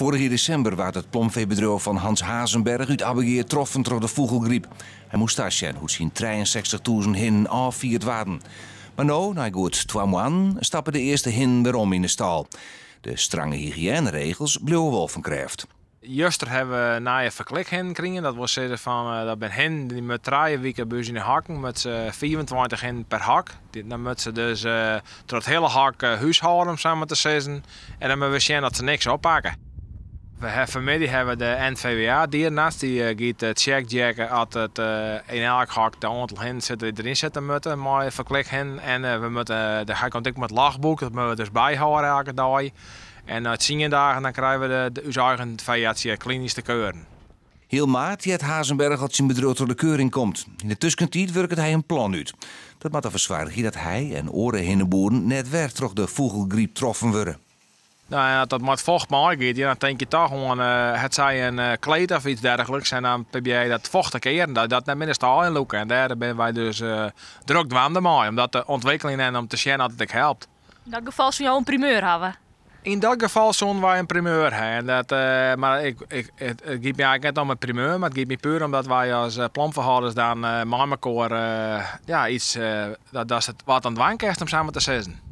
Foarich jier desimber waard it plomfeebedriuw fan Hans Hazenberg út Abbegea troffen troch de fûgelgryp. Hy moast tasjen hoe't syn trijeensechstichtûzen hinnen ôffierd waarden. Mar no, nei goed twa moannen, stappe de earste hinnen werom yn de stâl. De strange hygiëneregels bliuwe wol fan krêft. Juster hawwe we nije ferklikhinnen krigen. Dat wol sizze fan dat binne hinnen dy moatte trije wike by ús yn de hakken, moatte se 25 hinnen per hak. Dan moatte se dus troch it hiele hak húshâlde om sa mar te sizzen. En dan moatte we sjen dat se niks oppakke. We hawwe fanmiddei hawwe we de NVWA dierenarts, dy giet checkjacke at it yn elk hak de oantal hinnen sitte dy't deryn sitte moatte mei ferklikhinnen. En we moatte, hy komt ek mei it logboek, dat moatte we dus byhâlde elke dei. En nei tsien dagen dan krije we de, ús eigen feearts hjir klinysk te keuren. Heal maart heart Hazenberg oft syn bedriuw troch de keuring komt. Yn de tuskentiid wurket hy in plan út. Dat moat derfoar soargje dat hy en oare hinneboeren net wer troch de fûgelgryp troffen wurde. Nou ja, as dat mei it focht meigiet, ja, dan tink je toch oan het zij in kleed of iets dergelijks. En dan probearje je dat focht te kearen, dat dat net mear de stâl yn lûkt. En dêr binne wy dus drok dwaande mei, om dat te ûntwikkeljen en om te sjen oft it ek helpt. Yn dat gefal soene jo in primeur hawwe? Yn dat gefal soene wy in primeur ha. En dat, mar ik, ik, it, it giet my eigentlik net om it primeur, mar it giet my puer om dat wy as plomfeehâlders dan mei mekoar ja, iets, dat, datst it wat oan dwaan kinst, om sa mar te sizzen.